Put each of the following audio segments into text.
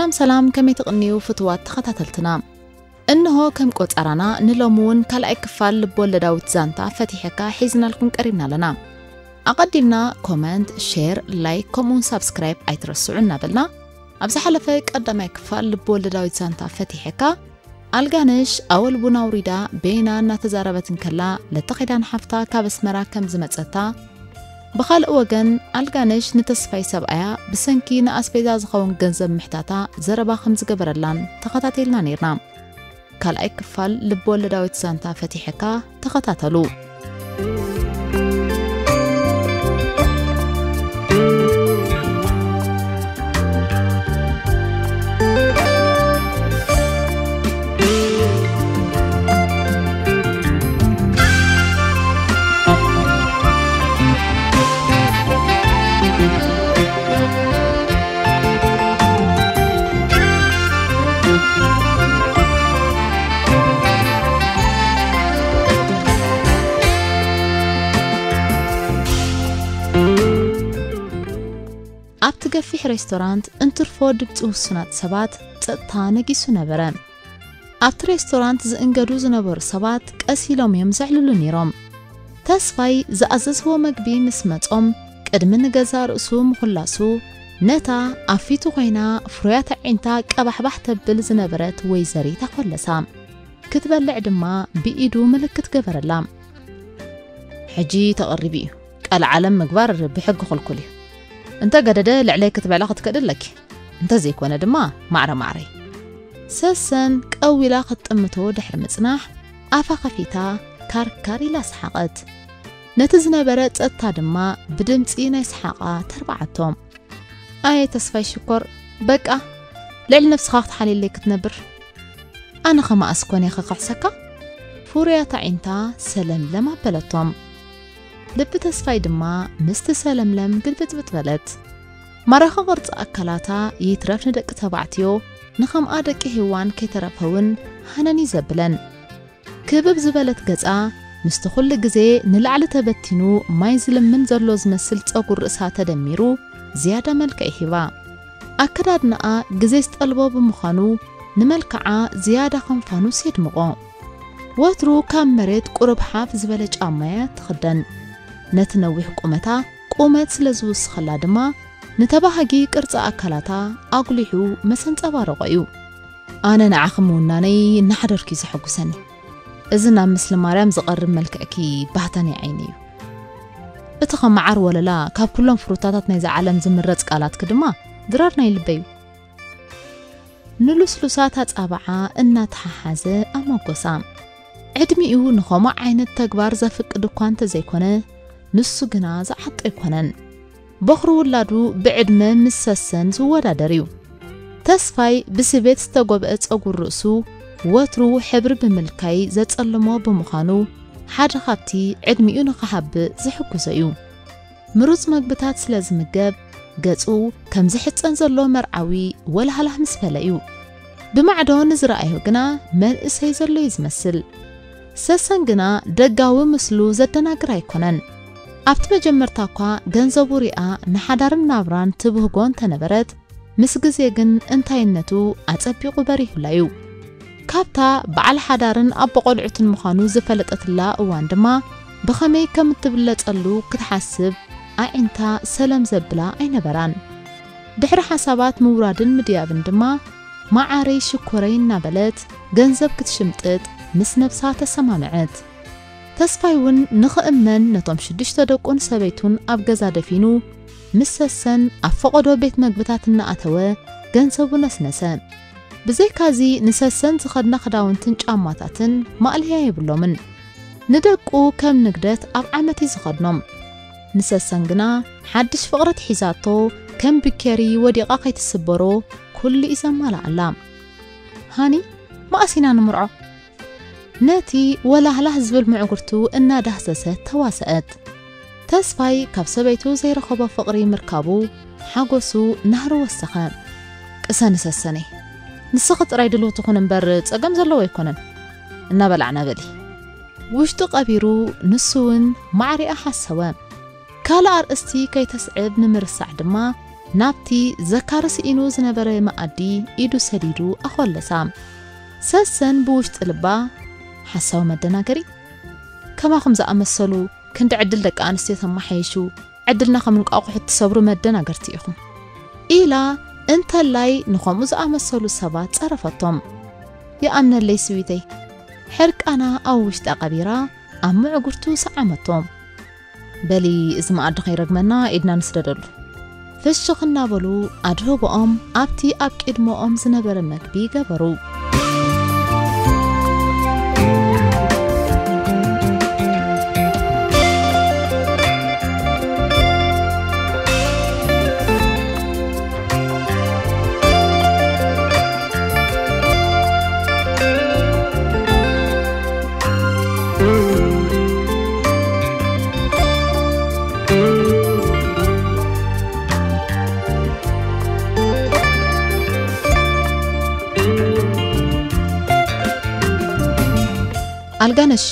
ሰላም ሰላም፣ ከመይ ትቕንዩ ፍትዋት ተኸታተልትና? እንሆ ከም ቆጸራና ንሎሚ እውን ካልኣይ ክፋል ልብወለዳዊት ዛንታ ፈቲሐካ ሒዝናልኩም ቀሪብና ኣለና። ኣቐዲምና ኮመንት፣ ሼር፣ ላይክ ከምኡውን ሳብስክራይብ ኣይትረስዑ እናበልና፣ ኣብ ዝሓለፈ ቀዳማይ ክፋል ልብወለዳዊት ዛንታ ፈቲሐካ ኣልጋነሽ ኣወል ቡን ኣውሪዳ በይና እናተዛረበት እንከላ፣ ለተኺዳን ሓፍታ ካብ ኣስመራ ከም ዝመጸታ፣ ብኻልእ ወገን ኣልጋነሽ ንተስፋይ ሰብኣያ ብሰንኪ ንኣስቤዛ ዝኸውን ገንዘብ ምሕታታ ዘረባ ከም ዝገበረላን ተኸታቲልና ነይርና። ካልኣይ ክፋል ልብ ወለዳዊት ዛንታ ፈቲሐካ ተኸታተሉ። ኣብቲ ገፊሕ ሬስቶራንት እንትርፎ ድምፂ ውሱናት ሰባት ጸጥታ ነጊሱ ነበረ። ኣብቲ ሬስቶራንት ዝእንገዱ ዝነበሩ ሰባት ቀስ ኢሎም እዮም ዘዕልሉ ነይሮም። ተስፋይ ዝኣዘዝዎ መግቢ ምስ መጾም፣ ቅድሚ ንገዛእ ርእሱ ምኹላሱ፣ ነታ ኣብ ፊቱ ኮይና ፍሩያት ኣዒንታ ቀባሕባሕ ተብል ዝነበረት ወይዘሪት ኣኾለሳ። ክትበልዕ ድማ ብኢዱ ምልክት ገበረላ። ሕጂ ተቐሪቡ እዩ። ቀልዓለም ምግባር ብሕጊ ክልኩል እዩ። እንተ ገደደ ልዕለይ ክትበላ ክትክእሊ ኣለኪ። እንተ ዘይኮነ ድማ ማዕረ ማዕረይ። ሰሰን ቀዊላ ክትጥምቶ ድሕሪ ምጽናሕ ኣፋ ከፊታ ካርካር ኢላ ሰሓቐት። ነቲ ዝነበረ ጸጥታ ድማ ብድምጺ ናይ ሰሓቓ ተርባዓቶ። ኣየ ተስፋይ ሽኮር፣ በቃ ልዕሊ ነብስኻ ክትሓልየለይ ክትነብር። ኣነ ኸማኣስ ኮነ ከክሕሰካ? ፍሩያት ኣዒንታ ሰለምለም ኣበለቶም። ልቢ ተስፋይ ድማ ምስቲ ሰለምለም ግልብጥብጥ በለት። ማራኺ ቅርጺ ኣካላታ ይትረፍ ንደቂ ተባዕትዮ፣ ንኸምኣ ደቂ ሄዋን ከይተረፈ እውን ሃነን እዩ ዘብለን። ክብብ ዝበለት ገጻ ምስቲ ኩሉ ግዜ ንላዕሊ ተበቲኑ ማይ ዝልምን ዘሎ ዝመስል ጸጉር ርእሳ ተደሚሩ ዝያዳ መልክዕ ሂባ። ኣከዳድናኣ ግዜ ዝጠልቦ ብምዃኑ ንመልክዓ ዝያዳ ከም ፋኑስ የድምቖ። ወትሩ ካብ መሬት ቁሩብ ሓፍ ዝበለ ጫማ እያ ትኽደን። ነቲ ነዊሕ ቁመታ ቁመት ስለ ዝውስኸላ ድማ ንተባሃጊ ቅርጺ ኣካላታ ኣጉሊሑ መሰንጸባረቖ እዩ። ኣነ ንዓኺ ምውናነይ እናሓደርኩ እዩ ዘሐጉሰኒ። እዚ ናብ ምስሊ ማርያም ዝቐርብ መልክዕኪ ባህታ ናይ ዓይኒ እዩ። እቲ ከም መዓር ወለላ ካብ ኩሎም ፍሩታታት ናይዛ ዓለም ዝምረጽ ቃላትኪ ድማ ድራር ናይ ልበይ እዩ። ንልስሉሳት ኣጻብዓ እናተሓሓዘ ኣመጎሳ። ዕድሚኡ ንኸምኡ ዓይነት ተግባር ዘፍቅድ እኳ እንተዘይኮነ፣ ንሱ ግና ዝዓጦ ኣይኮነን። በኹሪ ውላዱ ብዕድመ ምስ ሰሰን ዝወዳደር እዩ። ተስፋይ ብስቤት ዝተጎብአ ጸጉር ርእሱ ወትሩ ሕብሪ ብምልካይ ዘጸልሞ ብምዃኑ፣ ሓደ ካብቲ ዕድሚኡ ንኽሓብእ ዝሕግዞ እዩ። ምሩጽ መግብታት ስለ ዝምገብ፣ ገጹ ከም ዝሕጸን ዘሎ መርዓዊ ወልሃላህ ምስ በለ እዩ። ብማዕዶ ንዝረኣዮ ግና መንእሰይ ዘሎ እዩ ዝመስል። ሰሰን ግና ደጋዊ ምስሉ ዘደናግር ኣይኮነን። ኣብቲ መጀመርታ እኳ ገንዘቡ ሪኣ ንሓዳርን ናብራን ትብህጎ እንተነበረት፣ ምስ ግዜ ግን እንታይነቱ ኣጸቢቑ በሪሁላ እዩ። ካብታ በዓል ሓዳርን ኣቦ ቆልዑትን ምዃኑ ዝፈለጠትላ እዋን ድማ፣ ብኸመይ ከም እትብለጸሉ ክትሓስብ ኣዒንታ ሰለም ዘብላ ኣይነበራን። ድሕሪ ሓሳባት ምውራድን ምድያብን ድማ፣ መዓረይ ሽኮረይ እናበለት ገንዘብ ክትሽምጥጥ ምስ ነብሳ ተሰማምዐት። ተስፋይ እውን ንኽእመን ነቶም ሽዱሽተ ደቁን ሰበይቱን ኣብ ገዛ ደፊኑ፣ ምስ ሰሰን ኣብ ፈቐዶ ቤት መግብታት እናኣተወ ገንዘቡ ነስነሰ። ብዘይካዚ ንሰሰን ዝኸድና ክዳውንትን ጫማታትን ማእለያ የብሎምን። ንደቁ ከም ንግደት ኣብ ዓመት እዩ ዝኸድኖም። ንሰሰን ግና ሓድሽ ፍቕረት ሒዛቶ ከም ብኬሪ ወዲቓ ከይትስበሮ ኩሉ እዩ ዘማልኣላ። ሃኒ፣ መኣስ ኢና ንምርዖ? ነቲ ወላህላህ ዝብል ምዕጉርቱ እናዳህሰሰት ተዋሰአት። ተስፋይ ካብ ሰበይቱ ዘይረኸቦ ፍቕሪ ምርካቡ ሓጎሱ ናህሪ ወሰኸ። ቅሰኒ ሰሰነይ፣ ንስኺ ጥራይ ድልውቲ ኩን እምበር ጸገም ዘለዎ ኣይኮነን። እናበላዕና በሊ። ውሽጡ ቀቢሩ ንሱ እውን ማዕሪኣ ሓሰወ። ካልእ ኣርእስቲ ከይተስዕብ ንምርሳዕ ድማ ናብቲ ዘካሪ ስኢኑ ዝነበረ መኣዲ ኢዱ ሰዲዱ ኣኾለሳ። ሰሰን ብውሽጢ ልባ፣ ሓሳዊ መደናገሪ፣ ከማኹም ዝኣመሰሉ ክንዲ ዕድል ደቂ ኣንስትዮ ተመሓይሹ፣ ዕድልና ከም እንቋቑሖ እትሰብሩ መደናገርቲ ኢኹም፣ ኢላ እንተላይ ንኸምኡ ዝኣመሰሉ ሰባት ጸረፈቶም። ይኣምነለይ ስዊተይ፣ ሕርቃና ኣብ ውሽጣ ቀቢራ ኣብ ምዕጉርቱ ሰዓመቶም። በሊ፣ እዚ መኣዲ ከይረግመና ኢድና ንስደደሉ። ፍሽኽ እናበሉ ኣድህቦኦም ኣብቲ ኣብ ቅድመኦም ዝነበረ መግቢ ገበሩ። ኣልጋነሽ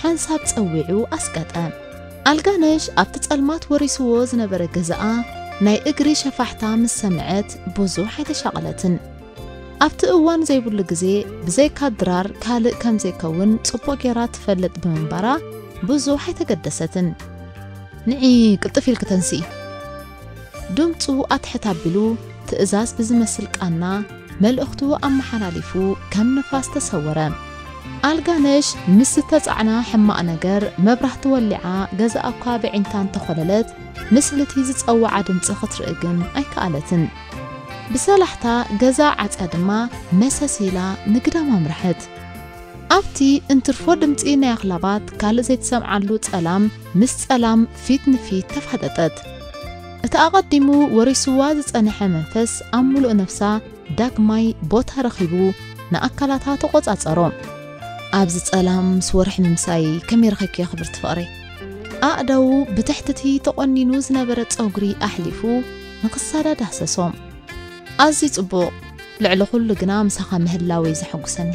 ሓንሳብ ጸዊዑ ኣስቀጠ። ኣልጋነሽ ኣብቲ ጸልማት ወሪስዎ ዝነበረ ገዛኣ ናይ እግሪ ሸፋሕታ ምስ ሰምዐት ብዙሕ ኣይተሻቐለትን። ኣብቲ እዋን ዘይብሉ ግዜ ብዘይካ ድራር ካልእ ከም ዘይከውን ጽቡቕ ጌራ ትፈልጥ ብምንባራ ብዙሕ ኣይተገደሰትን። ንዒ ቅልጥፍ ኢልኪ ተንስኢ። ድምጹ ኣትሕት ኣቢሉ ትእዛዝ ብዝመስል ቃና መልእኽቱ ኣመሓላሊፉ ከም ንፋስ ተሰወረ። ኣልጋነሽ ምስ ዝተጻዕና ሕማቕ ነገር መብራህቲ ወሊዓ ገዛኣ እኳ ብዒንታ እንተኾለለት ምስልቲ ዝጸውዓ ድምጺ ክትርኢ ግን ኣይከኣለትን። ብሰላሕታ ገዛ ዓጽያ ድማ መሰስ ኢላ ንግዳም ኣምርሐት። ኣብቲ እንትርፎ ድምጺ ናይ ኣኽላባት ካልእ ዘይትሰምዓሉ ጸላም ምስ ጸላም ፊት ንፊት ተፋጠጠት። እቲ ኣቐዲሙ ወሪስዋ ዝጸንሐ መንፈስ ኣብ ምሉእ ነፍሳ ዳግማይ ቦታ ረኺቡ ንኣካላታ ተቖጻጸሮ። ኣብዚ ጸላም ምስ ወርሒ ምምሳይ ከመይ ረኺብክዮ ክብርቲ ፍቕረይ? ኣእዳዉ ብትሕቲ እቲ ተቖኒኑ ዝነበረ ጸጉሪ ኣሕሊፉ ንኽሳዳ ዳህሰሶ። ኣዝዩ ጽቡቕ፣ ልዕሊ ኩሉ ግና ምሳኻ ምህላወይ ዘሐጉሰኒ።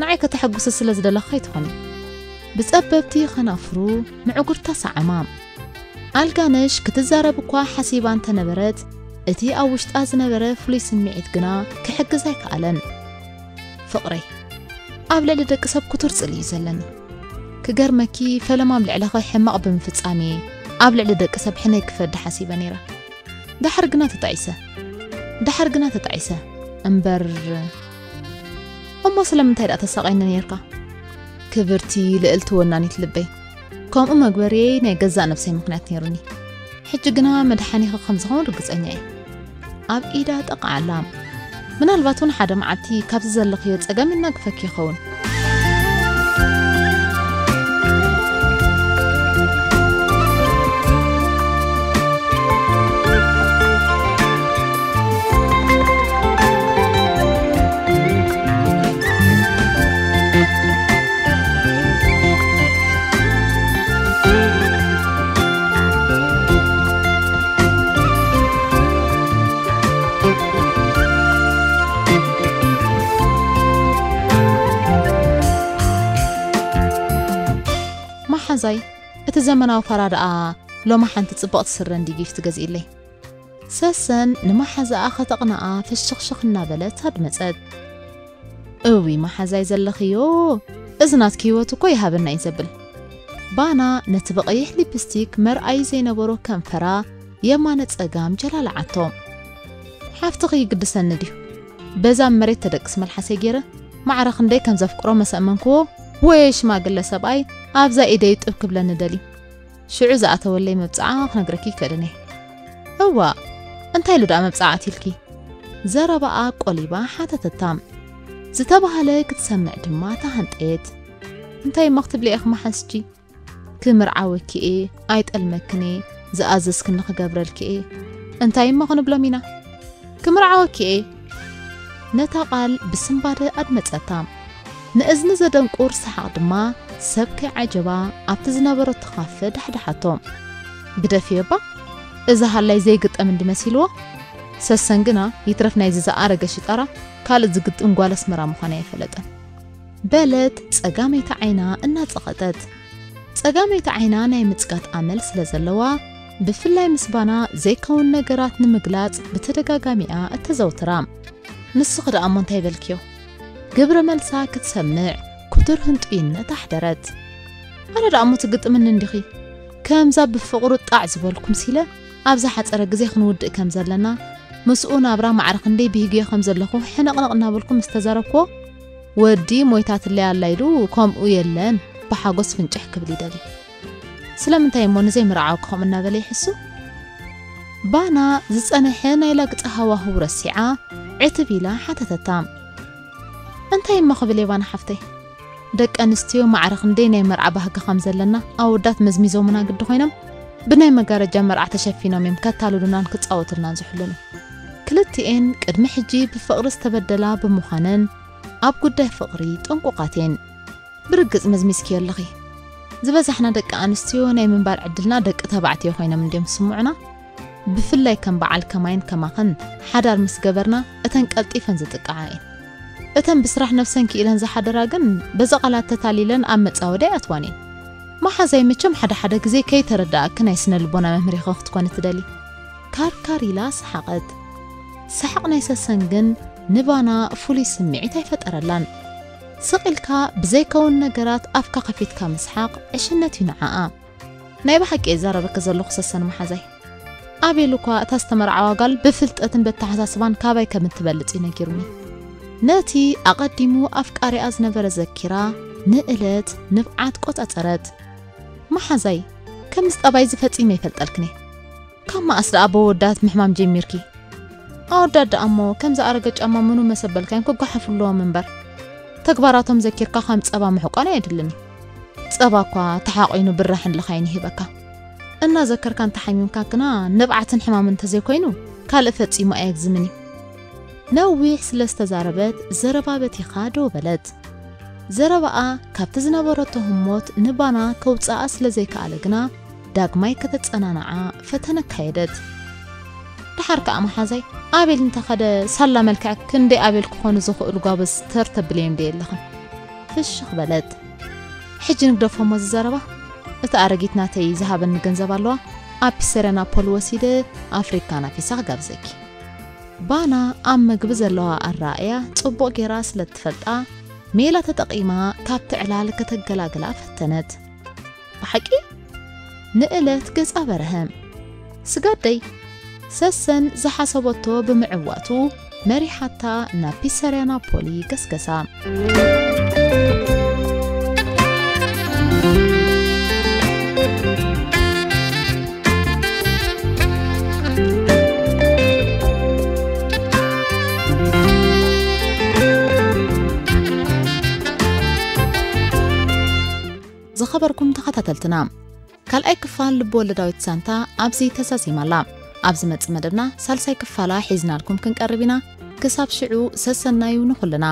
ንዓይ ከተሐጉሲ ስለ ዝደለኻ ኣይትኾኒ። ብጸበብቲ ኸናፍሩ ምዕጉርታ ሰዓማ። ኣልጋነሽ ክትዛረብ እኳ ሓሲባ እንተነበረት፣ እቲ ኣብ ውሽጣ ዝነበረ ፍሉይ ስምዒት ግና ክሕግዝ ኣይከኣለን። ፍቕረይ፣ ኣብ ልዕሊ ደቂ ሰብ ክቱር ጽልኢ እዩ ዘለኒ። ክገርመኪ፣ ፈለማ ኣብ ልዕለኺ ሕማቕ ብምፍጻመይ፣ ኣብ ልዕሊ ደቂ ሰብ ሕነ ክፈዲ ሓሲበ ነይረ። ደሓር ግና ተጣዒሰ። ደሓር ግና ተጣዒሰ። እምበር፣ እሞ ስለምንታይ ደኣ ተሳቐየኒ ነይርካ? ክብርቲ ልእልቲ ወናኒት ልበይ። ከምኡ መግበርየይ ናይ ገዛእ ነብሰይ ምኽንያት ነይሩኒ። ሕጂ ግና መድሓኒኺ ከም ዝኾን ርግጸኛ እየ። ኣብ ኢዳ ጠቕዓላ። ምናልባት እውን ሓደ መዓልቲ ካብዚ ዘለኽዮ ጸገም ይናግፈኪ ይኸውን። መሓዛይ፣ እቲ ዘመናዊ ፋራ ደኣ ሎሚ ሓንቲ ጽብቕቲ ስረ እንዲ ጊፍት ገዚእለይ። ሰሰን ንመሓዛኣ ከተቕንኣ ፍሽኽሽኽ እናበለት ኣድመጸት። እዊ መሓዛይ ዘለኽዮ፣ እዚ ናትኪ ህይወት እኮ ይሃበና እዩ ዘብል። ባና ነቲ ብቐይሕ ሊፕስቲክ መርኣዪ ዘይነበሮ ከንፈራ የማነ ጸጋም ጀላልዓቶ። ሓፍትኺ ይግድሰኒ ድዩ? በዛ መሬት ተደቅስ መልሓሰይ ገይረ ማዕረ ክንደይ ከም ዘፍቅሮ መሰእመንክዎ፣ ወይ ሽማግለ ሰብኣይ ኣብዛ ኢደይ ጥብ ክብለኒ ደልዩ። ሽዑ ዝኣተወለይ መብጽዓ ክነግረኪ ይክእልን እየ። እዋእ፣ እንታይ ኢሉ ደኣ መብጽዓ ኣትዩልኪ? ዘረባኣ ቆሊባ ሓተተታ። ዝተባህለ ክትሰምዕ ድማ ተሃንጠየት። እንታይ እሞ ክትብሊ ኢኺ መሓዝኪ? ክምርዓወኪ እየ፣ ኣይጠልመክን እየ፣ ዝኣዘዝክኒ ክገብረልኪ እየ። እንታይ እሞ ክንብሎም ኢና? ክምርዓወኪ እየ። ነታ ቃል ብስንባደ ኣድመጸታ። ንእዝኒ ዘደንቁር ሰሓቕ ድማ ሰብ ከይዓጀባ ኣብቲ ዝነበረቶ ካፈ ዳሕዳሓቶ። ግደፍዮ እባ፣ እዚ ሃላይ ዘይግጠም እንዲ መሲልዎ። ሰሰን ግና ይትረፍ ናይዚ ዝኣረገ ሽጣራ ካልእ ዝግጥም ጓል ኣስመራ ምዃና ኣይፈለጠን። በለት ጸጋመይቲ ዓይና እናጸቐጠት። ጸጋመይቲ ዓይና ናይ ምጽጋት ኣመል ስለ ዘለዋ፣ ብፍላይ ምስ ባና ዘይከውን ነገራት ንምግላጽ ብተደጋጋሚ እያ እተዘውትራ። ንስኺ ደኣ እሞ እንታይ በልክዮ? ግብረ መልሳ ክትሰምዕ ክቱር ህንጡይነት ኣሕደረት። ኣነ ደኣ እሞ ትግጥምኒ እንዲኺ? ከምዛ ብፍቕሩ ጣዕ ዝበልኩ ምሲለ ኣብ ዝሓጸረ ግዜ ክንውድእ ከም ዘለና፣ ምስኡ ናብራ ማዕረ ክንደይ ብሂግዮ ከም ዘለኹ ሕንቕንቕ እናበልኩ ምስ ተዛረብክዎ፣ ወዲ ሞይታትለይ ኣላ ኢሉ ከምኡ የለን ብሓጎስ ፍንጭሕ ክብል ይደሊ። ስለምንታይ እሞ ንዘይምርዓወኪ ከምኡ እናበለ ይሕሱ? ባና ዝጸንሐ ናይ ላግጺ ሃዋህው ረሲዓ ዕትብ ኢላ ሓተተታ። እንታይ እሞ ክብል እየ ባና ሓፍተይ? ደቂ ኣንስትዮ ማዕረ ክንደይ ናይ መርዓ ባህጊ ከም ዘለና ኣወዳት መዝሚዞምና ግዲ ኮይኖም ብናይ መጋረጃ መርዓ ተሸፊኖም እዮም ከታልሉናን ክጻወቱልናን ዝሕልኑ። ክልቲኤን ቅድሚ ሕጂ ብፍቕሪ ዝተበደላ ብምዃነን ኣብ ጉዳይ ፍቕሪ ጥንቁቓት እየን። ብርግጽ መዝሚዝክዮ ኣለኺ። ዝበዛሕና ደቂ ኣንስትዮ ናይ ምንባር ዕድልና ደቂ ተባዕትዮ ኮይኖም እንድዮም ዝስምዑና። ብፍላይ ከም በዓል ከማይን ከማኽን ሓዳር ምስ ገበርና እተን ቀልጢፈን ዝጥቅዓ እየን። እተን ብስራሕ ነፍሰን ክኢለን ዝሓደራ ግን በዚ ቃላት ተታሊለን ኣብ መጻወዲ ኣይኣትዋን እየን። መሓዛይ መቸም ሓደ ሓደ ግዜ ከይተረዳእኪ ናይ ስነ ልቦና መምህር ኢኺ ክትኮኒ ትደሊ። ካርካር ኢላ ሰሓቐት። ሰሓቕ ናይ ሰሰን ግን ንባና ፍሉይ ስምዒት ኣይፈጠረላን። ስቕ ኢልካ ብዘይከውን ነገራት ኣፍካ ከፊትካ ምስሓቕ ዕሽነት እዩ ንዓኣ። ናይ ብሓቂ እየ ዝዛረበኪ ዘለኹ ሰሰን መሓዛይ። ኣቤል እኳ እታ ዝተመርዓዋ ጓል ብፍልጠትን በተሓሳስባን ካባይ ከም እትበልጽ እዩ ነጊሩኒ። ነቲ ኣቐዲሙ ኣፍቃሪኣ ዝነበረ ዘኪራ ንእለት ንብዓት ቆጻጸረት። መሓዛይ፣ ከምዚ ጠባይ እዚ ፈጺመ ይፈልጠልክን እየ። ካብ መኣስ ደኣ በወዳት ምሕማም ጀሚርኪ? ኣወዳት ደኣ እሞ ከም ዝኣረገ ጫማ ምኑ መሰበልካዮም ክጓሓፉ ኣለዎም እምበር። ተግባራቶም ዘኪርካ ከም ጸባ ምሕቋን ኣየድልን እዩ። ጸባ እኳ ተሓቒኑ ብራሕን ልኻይን ይህበካ። እናዘከርካ እንተሓሚምካ ግና ንብዓትን ሕማምን እንተዘይኮይኑ ካልእ ፈጺሙ ኣየግዝምን እዩ። ነዊሕ ስለ ዝተዛረበት ዘረባ በቲኻ ደው በለት። ዘረባኣ ካብቲ ዝነበረቶ ህሞት ንባና ከውጽኣ ስለ ዘይከኣለ ግና ዳግማይ ከተጸናንዓ ፈተነ ኣካየደት። ደሓር ከኣ መሓዛይ ኣቤል እንተኸደ ሳላ መልክዕ ክንደይ ኣቤል ክኾኑ ዝኽእሉ ጓበዝ ተር ተብልዮም ደየ ኣለኽን። ፍሽኽ በለት። ሕጂ ንግደፎ እሞ እዚ ዘረባ። እቲ ኣረጊት ናተይ ዝሃበኒ ገንዘብ ኣለዋ። ኣብ ፒሰርያ ናፖሊ ወሲደ ኣፍሪካ ናፊሳ ክጋብዘኪ። ባና ኣብ ምግቢ ዘለዋ ኣረኣእያ ጽቡቕ ጌራ ስለ እትፈልጣ ሜላ ተጠቒማ ካብቲ ዕላል ከተገላግላ ፈተነት። ብሓቂ ንእለት ገጻ በርሀ። ስጋደይ ሰሰን ዝሓሰበቶ ብምዕዋቱ መሪሓታ ናብ ፒሰርያ ናፖሊ ገስገሳ። ዝኸበርኩም ተኸታተልትና፣ ካልኣይ ክፋል ልብ-ወለዳዊት ዛንታ ኣብዚ ተዛዚማ ኣላ። ኣብ ዝመጽእ መደብና ሳልሳይ ክፋላ ሒዝናልኩም ክንቀርብ ኢና። ክሳብ ሽዑ ሰሰናዩ ንኹልና።